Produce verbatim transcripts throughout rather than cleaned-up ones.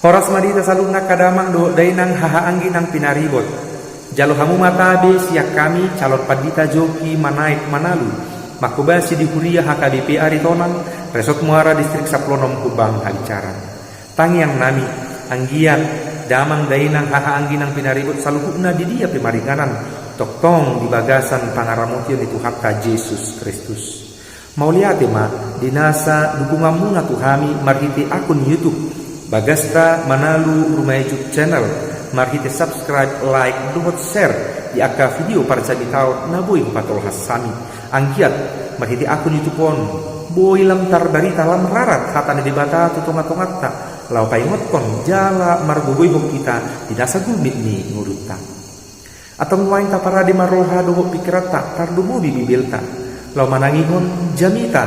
Horas ma di hita saluhutna angka damang dohot dainang, haha anggi nang pinaribot. Jalo hamu ma tabe sian hami calon pandita Joki Manaek Manalu, manghobasi di huria H K B P Aritonang, Resort Muara, Distrik Sampulu Onom, Humbang Halicaran. Tangiang nami, anggiat damang dainang, haha anggi nang pinaribot saluhutna di dia pe maringanan, tongtong di bagasan pangaramotion ni Tuhanta Jesus Kristus. Mauliate ma di nasa dukunganmuna tu hami marhite akun YouTube Bagasta Manalu Rumaejuk Channel, marhite subscribe, like, dohot share di angka video parjamitaon na boi hupatolhas hami. Anggiat marhite akun YouTube on, boi lam tarbarita, lam rarat hata ni Debata tu tongatonganta, laho paingothon jala margogoihon hita di nasa gumit ni ngolunta. Antong nuaeng taparade ma roha dohot pingkiranta, tarlumobi Bibelta, laho manangihon jamita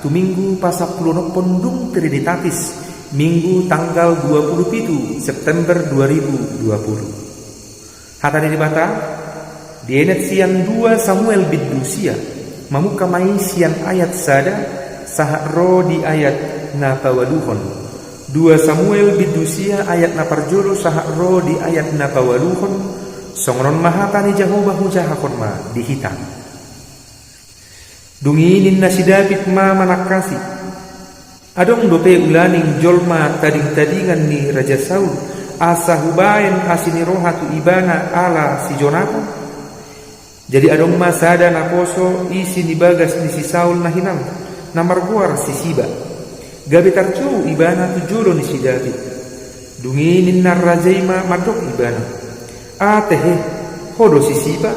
tu Minggu pasampuluonomhon dung Trinitatis, Minggu tanggal dua pulu pitu September dua ribu dua pulu. Hata ni Debata dienet sian dua Samuel bindu sia, mamungka ma i sian ayat sada sahat ro di ayat na paualuhon. Dua Samuel bindu sia ayat na parjolo sahat ro di ayat na paualuhon. Songon on ma hata ni Jahowa, hujahahon ma di hita. Dung i ninna si David ma manangkasi: Adong dope ulaning jolma tadingtadingan ni Raja Saul, asa hubaen asi ni roha tu ibana ala si Jonatan? Jadi adong ma sada naposo isi ni bagas ni si Saul nahinan, na margoar si Siba. Gabe tarjou ibana tu jolo ni si David. Dung i ninna raja i ma mandok ibana: Atehe, ho do si Siba?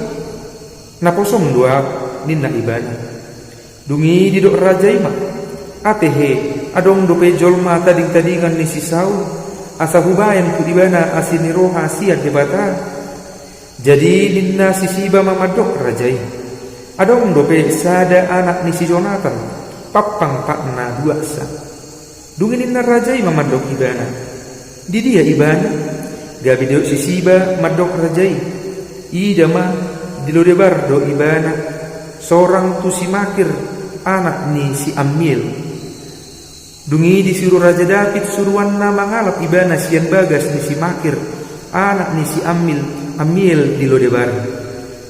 Naposom do ahu, ninna ibana. Dung i didok raja i ma: Atehe, adong dope jolma tadingtadingan ni si Saul, asa hubaen tu ibana asi ni roha sian Debata? Jadi ninna si Siba ma mandok raja i: Adong dope sada anak ni si Jonatan, pampang patna buaksa. Dung i ninna raja i ma mandok ibana: Di dia ibana? Gabe didok si Siba mandok raja i: Ida ma, di Lodebar do ibana, sorang tu si Makir, anak ni si Ammiel. Dung i disuru raja David suruanna mangalap ibana sian bagas ni si Makir, anak ni si Ammiel, Ammiel di Lodebar.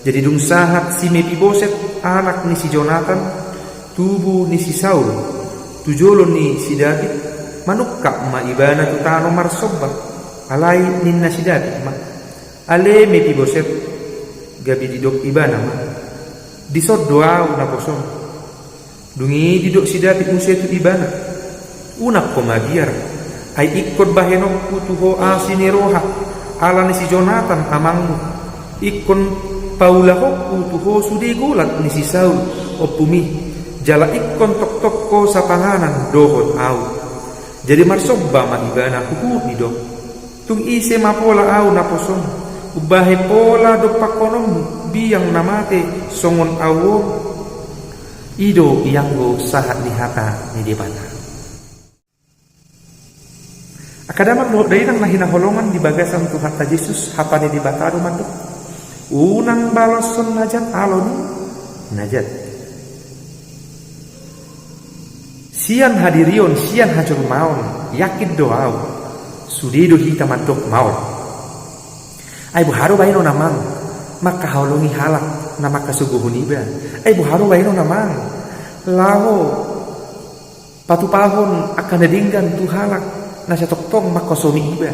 Jadi dung sahat si Mepiboset, anak ni si Jonatan, tubu ni si Saul, tu jolo ni si David, manungkap ma ibana tu tano marsomba. Alai ninna si David ma: Ale Mepiboset. Gabe didok ibana ma: Dison do ahu naposom. Dung i didok si David muse tu ibana: Unang ho mabiar, ai ingkon bahenonku tu ho asi ni roha ala ni si Jonatan amangmu. Ingkon paulahonku tu ho sude golat ni si Saul ompumi, jala ingkon tongtong ho sapanganan dohot ahu. Jadi marsomba ma ibana huhut didok: Tung ise ma pola ahu naposom, umbahen pola dompakhononmu biang na mate songon ahu on? I do ianggo sahat ni hata ni Debata. Angka damang dohot dainang na hinaholongan di bagasan Tuhanta Jesus, hata ni Debata do mandok: Unang baloshon na jat alo ni na jat. Sian hadirion, sian hajolmaon, yakin do ahu, sude do hita mandok maol. Ai boha do baenon amang, mangkaholongi halak na mangkasogohon iba? Ai boha do baenon amang, laho patupahon angka na denggan tu halak na sai tongtong mangkasomi iba?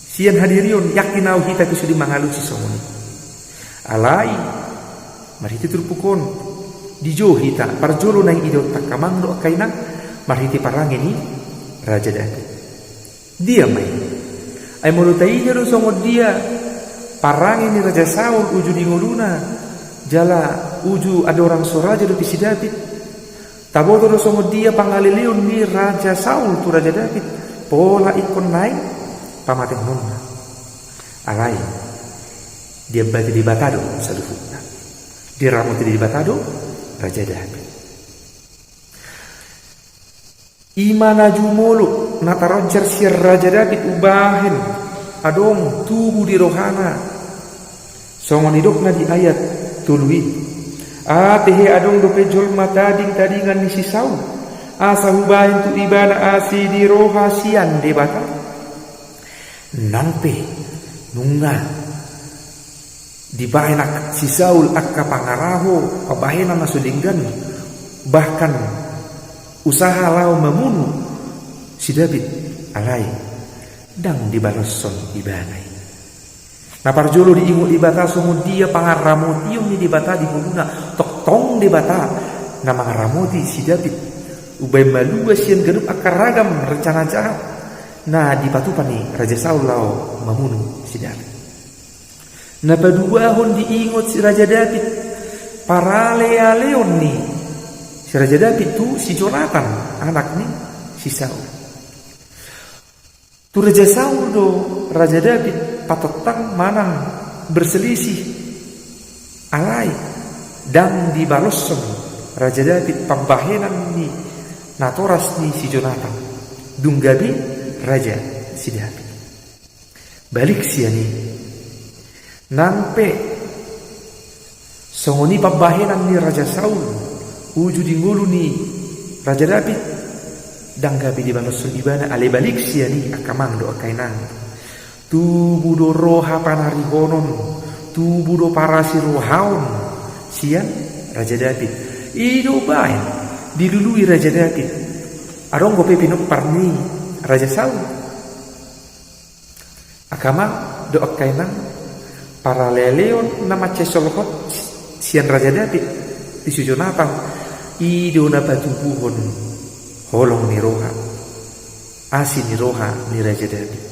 Sian hadirion, yakin ahu hita pe sude mangalusi songon i. Alai marhite turpuk on, dijou hita parjolo naeng idaonta angka amang dohot angka inang, marhite parange ni Raja David. Dia ma i? Ai molo taida do songon dia parange ni Raja Saul uju di ngoluna, jala uju andorang so raja dope si David, taboto do songon dia pangaleleon ni Raja Saul tu Raja David, pola ingkon naeng pamatehononna. Alai diambati Debata do saluhutna. Diramoti Debata do Raja David. I ma na jumolo na taranjar sian Raja David umbahen adong tubu di rohana. Songon nidokna di ayat tolu i: Atehe, adong dope jolma tadingtadingan ni si Saul, Asa hubahen tu ibana asi ni roha sian Debata. Nang pe nunga dibahen ak-, si Saul angka pangaraho, pambahenan na so denggan, bahkan usaha laho mamunu si David, alai ndang dibaloshon ibana i. Na parjolo diingot Debata songon dia pangaramotion ni Debata di ngoluna, tongtong Debata na mangaramoti si David. Umbahen malua sian ganup angka ragam rencana jahat na dipatupa ni Raja Saul laho mamunu si David. Na paduahon diingot si Raja David paralealeon ni si Raja David tu si Jonatan, anak ni si Saul. Tu Raja Saul do Raja David patontang manang berselisih, alai ndang dibaloshon Raja David pambahenan ni natoras ni si Jonatan, dung gabe raja si David. Balik sian i, nang pe songon i pambahenan ni Raja Saul uju di ngolu ni Raja David, ndang gabe dibaloshon ibana. Alai balik sian i, angka amang dohot angka inang, tubu do roha panarihonon, tubu do parasirohaon sian Raja David. I do umbahen dilului Raja David, adong dope pinompar ni Raja Saul. Angka amang dohot angka inang, paralealeon na mansai solhot sian Raja David di si Jonatan, i do na patubuhon holong ni roha, asi ni roha ni Raja David.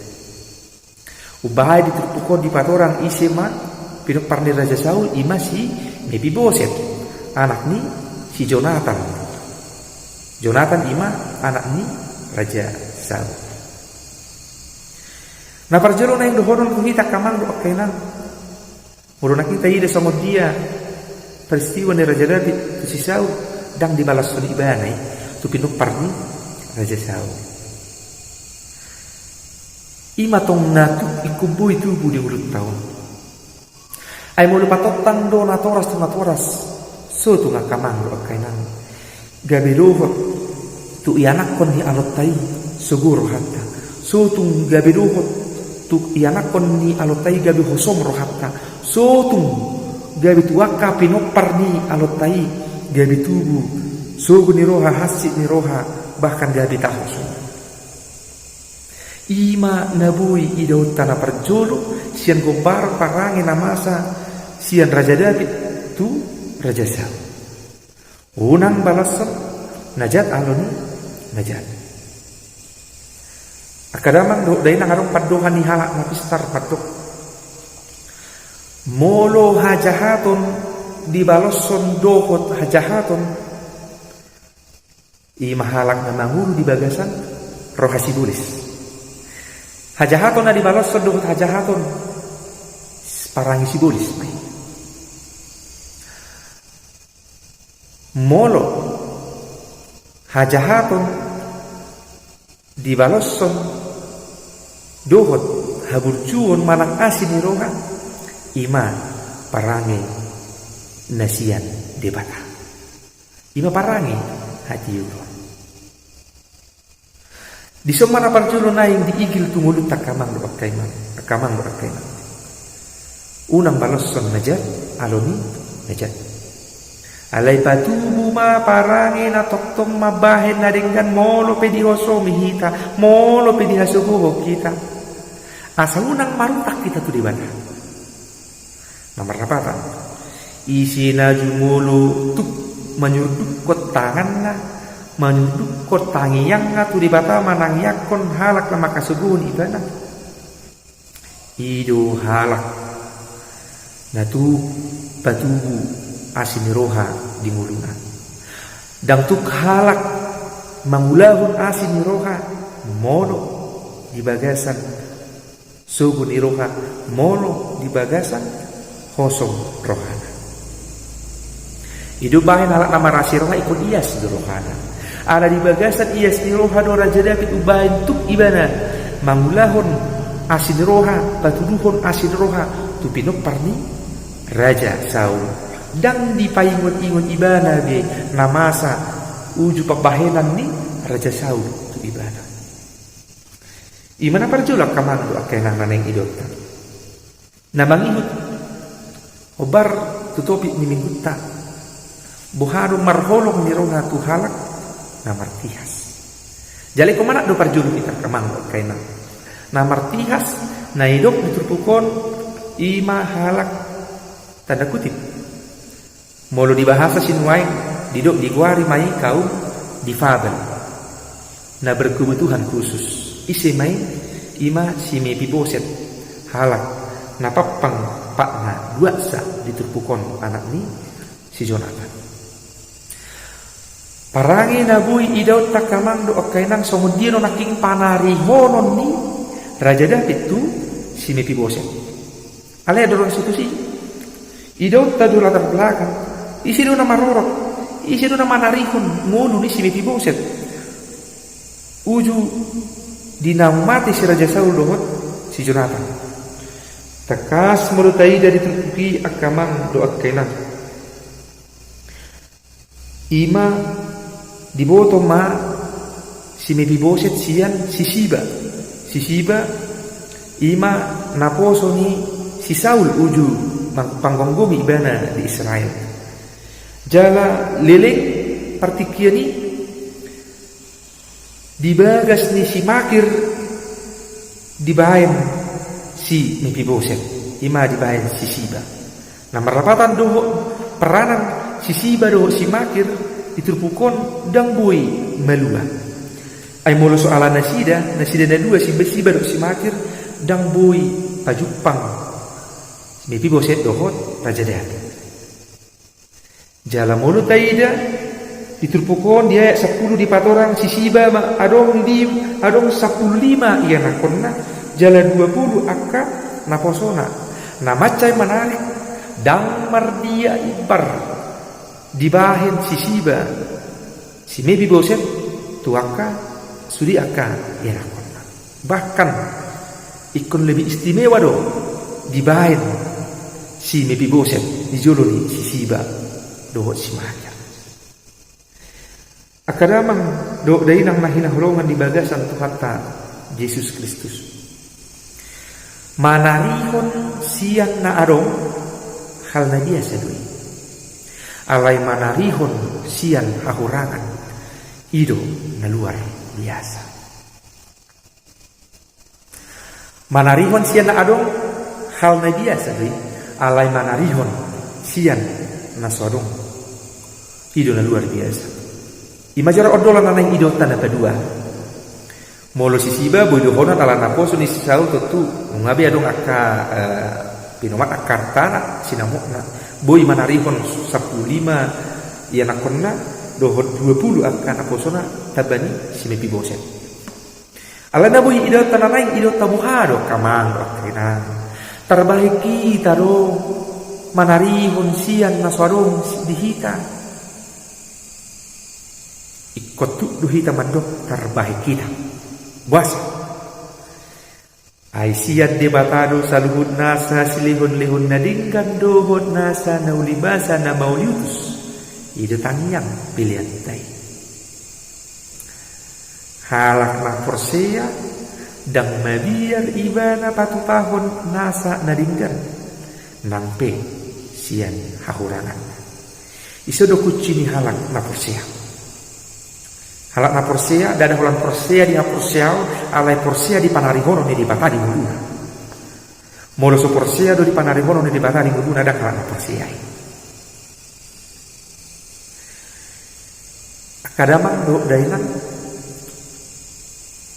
Umbahen di turpuk on dipatorang ise ma pinompar ni Raja Saul, i ma si Mefiboset, anak ni si Jonatan. Jonatan i ma anak ni Raja Saul. Na parjolo naeng dohonon tu hita angka amang dohot angka inang, molo na hita ida songon dia peristiwa ni Raja David tu si Saul, ndang dibaloshon ibana i tu pinompar ni Raja Saul. I ma tong na tuk ingkon boi tubu di ngolunta on. Ai molo patontang do natoras tu natoras, so tung angka amang dohot angka inang, gabe dohot tu ianakhon ni alonta i sogo rohanta. So tung gabe dohot tu ianakhon ni alonta i gabe hosom rohanta. So tung gabe tu angka pinompar ni alonta i gabe tubu sogo ni roha, hansit ni roha, bahkan gabe tahosom. I ma na boi idaonta na parjolo sian gombaran parange na masa sian Raja David tu Raja Saul. Unang baloshon na jat alo ni na jat. Angka damang dohot dainang, adong pandohan ni halak na pistar mandok, molo hajahaton dibaloshon dohot hajahaton, i ma halak na mangolu di bagasan roha sibolis. Hajahaton na dibaloshon dohot hajahaton, parange sibolis ma i. Molo hajahaton dibaloshon dohot haburjuon manang asi ni roha, i ma parange na sian Debata. I ma parange hatiuron. Dison ma na parjolo naeng diigil tu ngolunta angka amang dohot angka inang, angka amang dohot angka inang. Unang baloshon na jat alo ni na jat. Alai patubu ma parange na tongtong mambahen na denggan molo pe dihosomi hita, molo pe dihasogohon hita. Asa unang marutak hita tu Debata. Na marlapatan, ise na jumolo tuk manyurdukhon tanganna, manyurdukhon tangiangna tu Debata manangiangkon halak na mangkasogohon ibana, i do halak na tuk patubu asi ni roha di ngoluna. Ndang tuk halak mangulahon asi ni roha molo di bagasan sogo ni roha, molo di bagasan hosom rohana. I do umbahen halak na marasi roha ingkon ias do rohana. Ala di bagasan ias ni roha do Raja David umbahen tuk ibana mangulahon asi ni roha, patuduhon asi ni roha tu pinompar ni Raja Saul. Ndang dipaingot-ingot ibana be na masa uju pambahenan ni Raja Saul tu ibana. Ima na parjolo angka amang dohot angka inang na naeng idaonta. Na mangihut hombar tu topik ni minggunta, boha do marholong ni roha tu halak na martihas. Jala ingkon manat do parjolo hita angka amang dohot angka inang na martihas, na didok di turpuk on ima halak tanda kutip. Molo di bahasa sinuaeng didok, digoari ma i kaum difabel, na berkebutuhan khusus. Ise ma i? Ima si Mepiboset, halak na pampang patna duansa di turpuk on, anak ni si Jonatan. Parange na boi idaonta angka amang dohot angka inang, songon dia do nangkin panarihonon ni Raja Daud tu si Mepiboset. Alai adong do situsi. Idaonta do latar belakang, ise do na marorot, ise do na manarihon ngolu ni si Mepiboset uju di na mate si Raja Saul dohot si Jonatan. Tangkas molo taida di turpuk i angka amang dohot angka inang, ima diboto ma si Mepiboset sian si Siba. Si Siba ima naposo ni si Saul uju mang-, panggomgomi ibana di Israel. Jala leleng partingkian i, di bagas ni si Makir dibaen si Mepiboset, ima dibaen si Siba. Na marlapatan dohot peranan si Siba dohot si Makir di turpuk on ndang boi malua. Ai molo so ala nasida, nasida na dua si Siba dohot si Makir, ndang boi pajumpang si Mepiboset dohot Raja Daud. Jala molo taida di turpuk on di ayat sampulu dipatorang si Siba ma adong di, adong sampulu lima ianakhonna, jala dua pulu angka naposona. Na mansai manarik, ndang mardia imbar dibahen si Siba si Mepiboset tu angka sude angka ianakhonna. Bahkan ingkon lebih istimewa do dibaen si Mepiboset di jolo ni si Siba dohot si Makir. Angka damang dohot dainang na hinaholongan di bagasan Tuhanta Jesus Kristus, manarihon sian na adong hal na biasa do i. Alai manarihon sian hahurangan, i do na luar biasa. Manarihon sian na adong hal na biasa do i, alai manarihon sian na so adong, i do na luar biasa. Ima jala on do ala na naeng idaonta na padua. Molo si Siba boi dohonon ala naposo ni si Saul, tontu nunga be adong angka, eh, pinomat angka artana sinamotna. Boi manarihon sampulu lima ianakhonna dohot dua pulu angka naposona tamba ni si Mepiboset. Alai na boi idaonta na naeng idaonta, boha do angka amang dohot angka inang? Tarbahen hita do manarihon sian na so adong di hita. Ingkon tuk do hita mandok tarbahen hita. Boasa? Ai sian Debata do saluhut nasa, silehonlehon na denggan dohot nasa na uli basa na mauliutus. I do tangiang peleanta i. Halak na porsea ndang mabiar ibana patupahon nasa na denggan, nang pe sian hahurangan. Ise do kunci ni halak na porsea? Halak na porsea ndada holan porsea di haporseaon, alai porsea di panarihonon ni Debata di ngoluna. Molo so porsea do di panarihonon ni Debata di ngoluna, ndang halak na porsea i. Angka damang dohot dainang,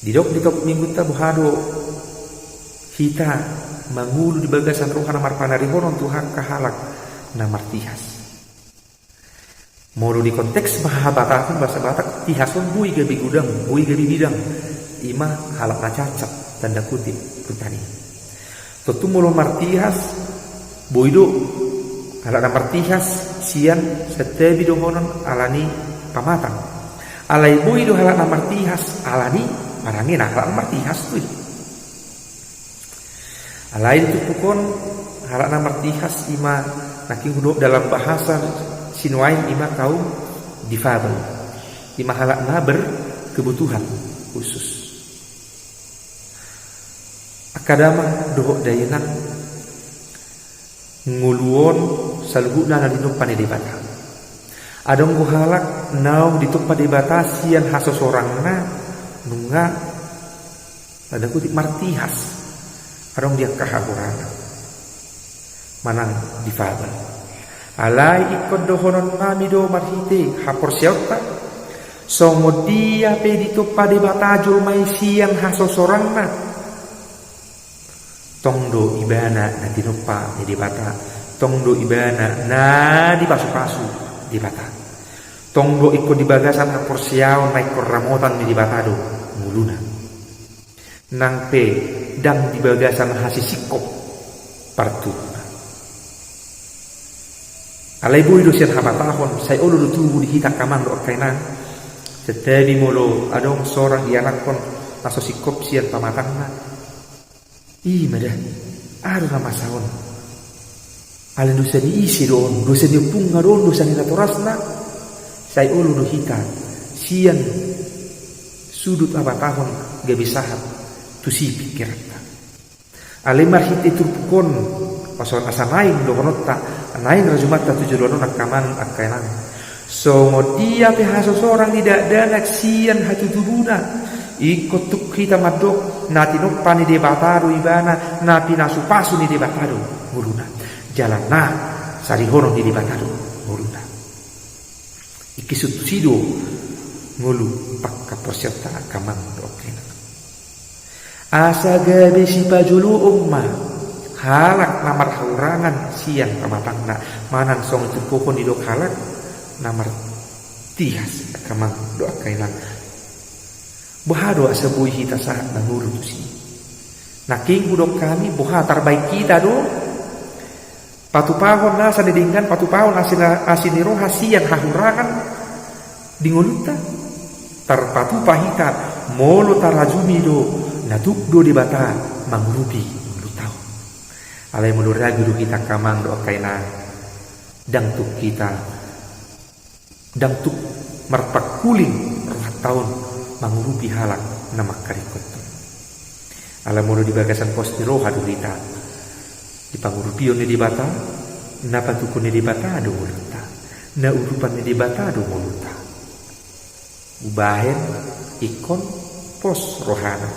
didok di topik minggunta, boha do hita mangolu di bagasan roha na marpanarihonon tu angka halak na martihas? Molo di konteks bahasa Batak, bahasa Batak, tihas on boi gabe godang, boi gabe bidang, ima halak na cacat, tanda kutip, rupani. Tontu molo martihas, boi do halak na martihas sian santabi dohonon ala ni pamatang. Alai boi do halak na martihas ala ni parange na halak na martihas tu i. Alai di turpuk on, halak na martihas ima nangkin hudok dalam bahasa sinuaeng ima kaum difabel. Ima halak na berkebutuhan khusus. Angka damang dohot dainang, ngolu on saluhutna na dinompa ni Debata. Adong do halak naung dinompa Debata sian hasosorangna, nunga, tanda kutip, martihas adong di angka hahurangna manang difabel. Alai ingkon dohononnami do marhite haporseaonta, songon dia pe dinompa Debata jolma i sian hasosorangna, tong do ibana na tinompa ni Debata, tong do ibana na dipasupasu Debata. Tong do ingkon di bagasan haporseaon na ingkon ramotan ni Debata do ngoluna. Nang pe ndang di bagasan hasisingkop partubuanna. Alai boi do sian habatahon, sai olo do tubu di hita angka amang dohot angka inang. Santabi molo adong sorang ianakhon na so singkop sian pamatangna. Ima da, aha do na masa on? Alai dosa ni ise do on, dosa ni ompungna do on, dosa ni natorasna? Sai olo do hita sian sudut habatahon gabe sahat tusi pingkiranta. Alai marhite turpuk on, asa naeng dohononta, naeng rajumanta tu joloan on angka amang angka inang. Songon dia pe hasosorang ni dakdanak sian hatutubuna, ingkon tuk hita mandok na tinompa ni Debata do ibana, na pinasupasu ni Debata do ngoluna. Jala na sarihonon ni Debata do ngoluna. Ingkon tusi do ngolu panghaporseaonta angka amang dohot angka inang. Asa gabe sipajoloon ma halak na marhahurangan sian pamatangna, manang songon turpuk on didok halak na martihas angka amang dohot angka inang. Boha do asa boi hita sahat mangolu tusi? Nangkin hudok hami, boha, tarbaen hita do patupahon nasa ni denggan, patupahon asi na-, asi ni roha sian hahurangan di ngolunta? Tarpatupa hita molo tarajumi do na tuk do Debata mangurupi ngolunta on. Alai molo ragu do hita angka amang dohot angka inang, ndang tuk hita, ndang tuk marpangkuling rohanta on mangurupi halak na mangkaringkothon. Ala molo di bagasan pos ni roha do hita, di pangurupion ni Debata, na patupaon ni Debata do ngolunta, na urupan ni Debata do ngolunta. Umbahen ingkon pos rohana.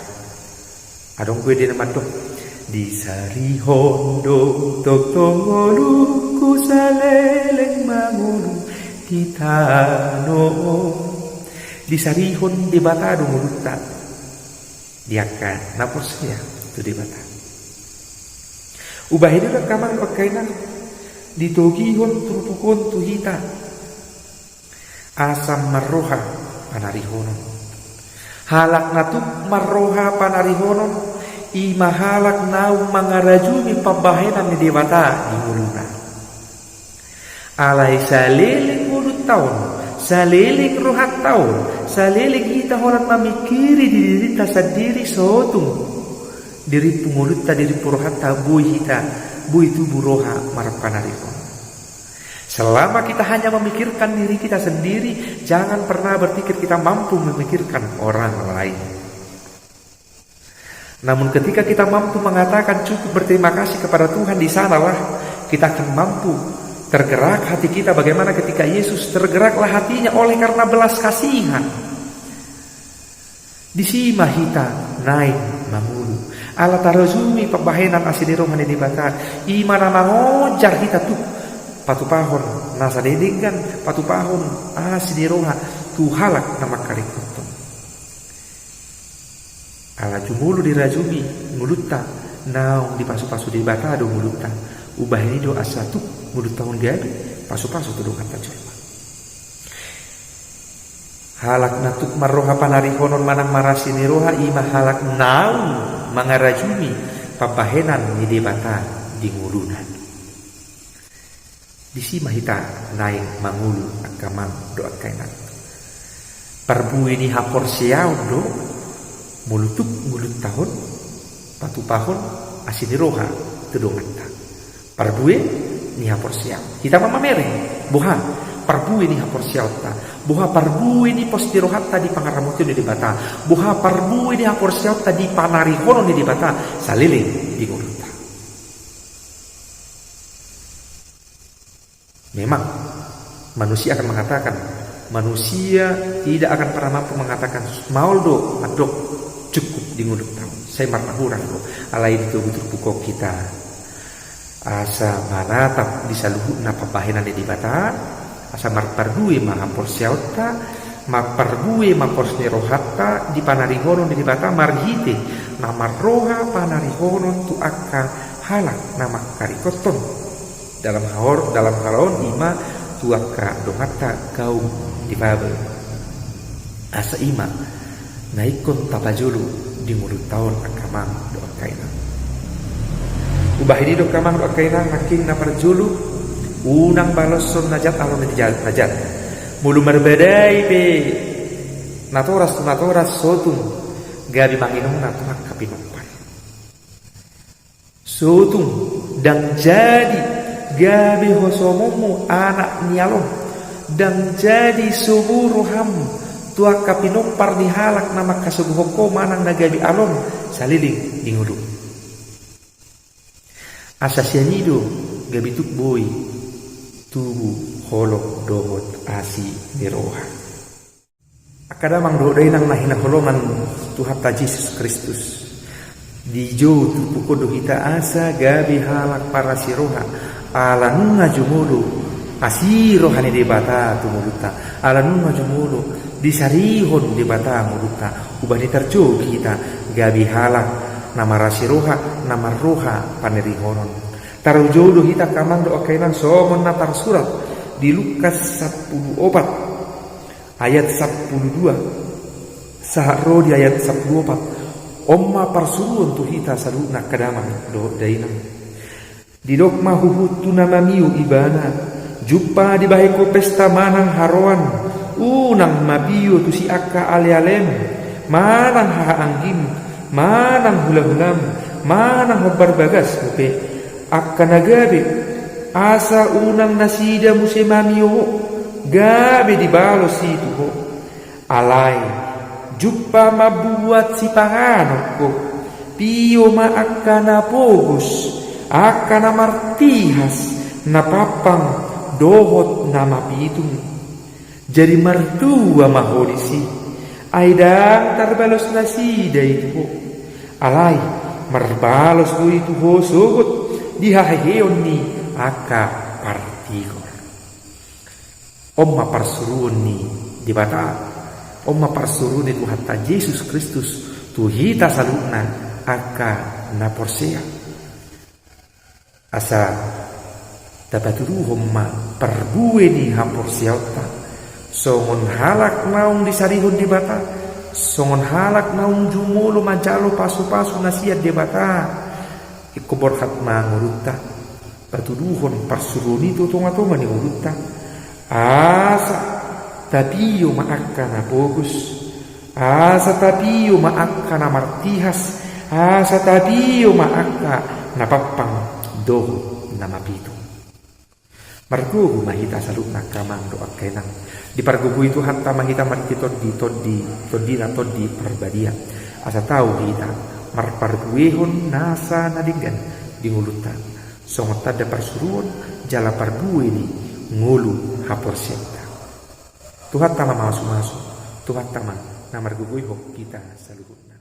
Adong do ende na mandok, disarihon do tongtong ngolungku saleleng mangolu di tano on. Disarihon Debata do ngolunta di angka na porsea tu Debata. Umbahen i do angka amang dohot angka inang, ditogihon turpuk on tu hita asa marroha panarihonon. Halak na tuk marroha panarihonon, ima halak naung mangarajumi pambahenan ni Debata di ngoluna. Alai saleleng ngolunta on, saleleng rohanta on, saleleng hita holan mamingkiri di dirinta sandiri, so tung dirimpu ngolunta, dirimpu rohanta, boi hita, boi tubu roha marpanarihonon. Selama kita hanya memikirkan diri kita sendiri, jangan pernah berpikir kita mampu memikirkan orang lain. Namun ketika kita mampu mengatakan cukup berterima kasih kepada Tuhan, di sanalah kita akan mampu tergerak hati kita, bagaimana ketika Yesus tergeraklah hatinya oleh karena belas kasihan. Disi ma hita naeng mangolu. Ala tarajumi pambahenan asi ni roha ni Debata, ima na mangonjar hita tuk patupahon nasa ni denggan, patupahon asi ni roha tu halak na mangkaringkothon. Ala jumolo dirajumi ngolunta, naung dipasupasu Debata do ngolunta. Umbahen i do asa tuk ngolunta on gabe pasupasu tu donganta jolma. Halak na tuk marroha panarihonon manang marasi ni roha, ima halak naung mangarajumi pambahenan ni Debata di ngoluna. Disi ma hita naeng mangolu angka amang dohot angka inang. Parbue ni haporseaon do molo tuk ngolunta on patupahon asi ni roha tu donganta. Parbue ni haporseaon. Hita ma mamereng. Boha? parbue ni haporseaonta, boha parbue ni pos ni rohanta di pangaramotion ni Debata, boha parbue ni haporseaonta di panarihonon ni Debata saleleng di ngolunta. Memang manusia akan mengatakan, manusia tidak akan pernah mampu mengatakan, maol do mandok cukup di ngolunta on, sai marnahuran do. Alai di togu turpuk on hita asa manatap di saluhutna pambahenan ni Debata, asa marparbue ma haporseaonta, marparbue ma pos ni rohanta di panarihonon ni Debata marhite na marroha panarihonon tu angka halak na mangkarikothon. Dalam haor, dalam hal on i ma tu angka donganta kaum difabel. Asa i ma na ingkon tapajolo di ngolunta on angka amang dohot angka inang. Umbahen i do angka amang dohot angka inang, nangkin na parjolo, unang baloshon na jat aloan na jat, na jat. Molo marbadai pe natoras tu natoras, so tung gabe manginongna tu angka pinompar. So tung ndang jadi gabe ho somonmu anak ni aloan, ndang jadi sogo roham tu angka pinompar ni halak na mangkasogohon ho manang na gabe aloan saleleng di ngolum. Asa sian i do gabe tuk boi tubu holong dohot asi ni roha. Angka damang dohot dainang na hinaholongan Tuhanta Jesus Kristus, di jou turpuk on do hita asa gabe halak parasi roha, ala nunga jumolo asi roha ni Debata tu ngolunta, ala nunga jumolo disarihon Debata ngolunta. Umbahen i tarjou hita gabe halak na marasi roha, na marroha panarihonon. Tarjou do hita angka amang dohot angka inang songon na tarsurat di Lukas sampulu opat ayat sampulu dua sahat ro di ayat sampulu opat. On ma parsuruon tu hita saluhutna angka damang dohot dainang. Didok ma huhut tu na mamio ibana, jumpa dibahen ho pesta manang haroan, unang mapio tusi angka alealem, manang hahaanggim, manang hulahulam, manang hombar bagasmu pe, angka na gabe, asa unang nasida muse mamio ho, gabe dibalos i tu ho. Alai jumpa mambuat sipanganon ho, pio ma angka na pogos, angka na martihas, na pampang, dohot na mapitung. Jadi martua ma ho disi, ai ndang tarbalos nasida i tu ho. Alai marbalos do i tu ho sogot di haheheon ni angka partigor. On ma parsuruon ni Debata, on ma parsuruon ni Tuhanta Jesus Kristus tu hita saluhutna angka na porsea. Asa tapatuduhon ma parbue ni haporseaonta songon halak naung disarihon Debata, songon halak naung jumolo manjalo pasupasu na sian Debata. Ingkon borhat ma ngolunta patuduhon parsuruon i tu tongatonga ni ngolunta, asa tapio ma angka na pogos, asa tapio ma angka na martihas, asa tapio ma angka na pampang dohot na mapitung. Margogo ma hita saluhutna angka amang dohot angka inang. Dipargogoi Tuhanta ma hita marhite Tondi, Tondi, Tondina, Tondi Parbadia. Asa tau hita marparbuehon nasa na denggan di ngolunta songon tanda parsuruon jala parbue ni ngolu haporseaonta. Tuhanta ma mamasumasu, Tuhanta ma na margogoihon hita saluhutna.